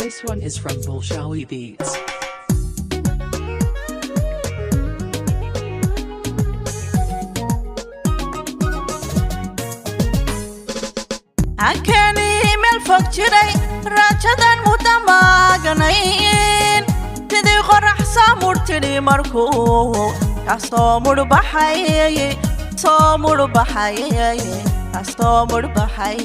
This one is from Bolshawi Beats. Hankeenii meel fog jiray, raajadan mudamaaganayn, sidii qorax soo mudh tidhi markuu ka soo mudhbaxay, soo mudhbaxay, ka soo mudhbaxay.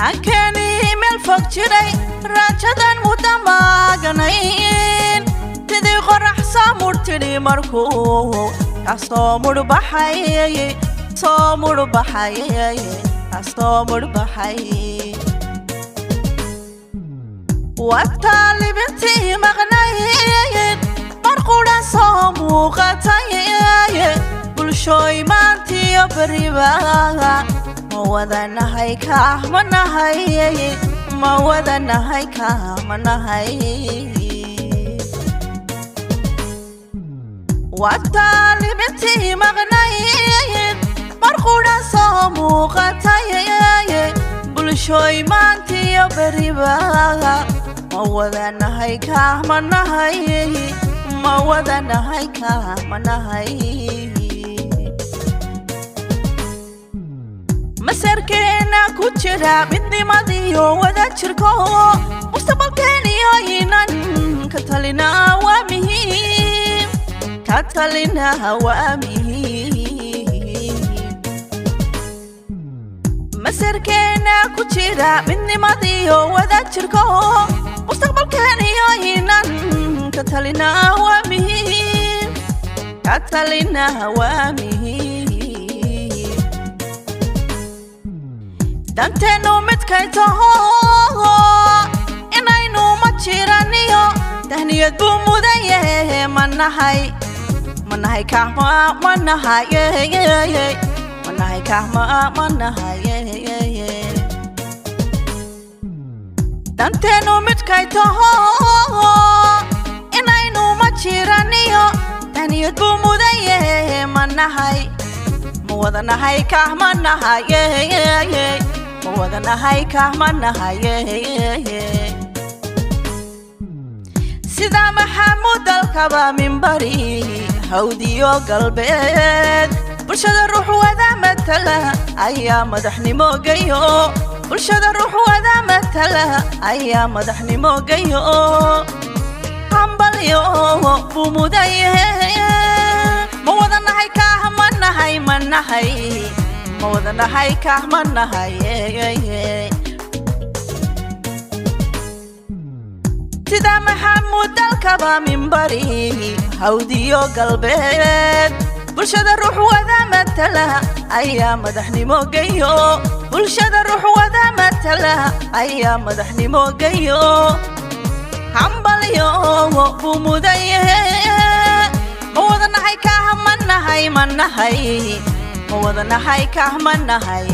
Hankeenii meel fog jiray, raajadan mudamaaganayn, sidii qorax soo mudh tidhi markuu ka soo mudhbaxay, soo mudhbaxay, ka soo mudhbaxay. Wataalibintii maqnayd mar qudha soo muuqatay. Bulshooy, maantiyo beriba ma wadanahay kaah ma nahay? Ma wadanahay kaah ma nahay? Wataalibintii maqnayd mar qudha soo muuqatay. Bulshooy, maantiyo beriba ma wadanahay kaah ma nahay? Ma wadanahay kaah ma nahay? Masarkeena ku jira midnimadiyo wadajirko, mustaqbalkeeniyo inan ka talinaa waa muhiim, ka talinaa waa muhiim. Masarkeena ku jira midnimadiyo wadajirko, mustaqbalkeeniyo inan ka talinaa waa muhiim, ka talinaa waa muhiim. Danteenu midkay taho inaynu ma jiraniyo tahniyad buu mudan yahe. Ma nahay, ma nahay kahma ma nahay? Ma nahay kahma ma nahay? Danteenu midkay taho inaynu ma jiraniyo tahniyad buu mudan yahe. Ma nahay, ma wada nahay kah ma nahay? Ma wada nahay kah ma nahay? Sida Maxamuud dalkaba mimbari hawdiyo galbeed, bulshada ruux wada matala ayaa madaxnimo gayo. Bulshada ruux wada matala ayaa madaxnimo gayo. Hambalyo buu mudan yahe. Ma wada nahay kaah ma nahay? Ma nahay, ma wada nahay kaah ma nahay? Sida Maxamuud dalkaba mimbari hawdiyo galbeed, bulshada ruux wada matala ayaa madaxnimo gayo. Bulshada ruux wada matala ayaa madaxnimo gayo. Hambalyo buu mudan yahe. Ma wada nahay kaah ma nahay? Ma nahay, ma wada nahay kaah ma nahay?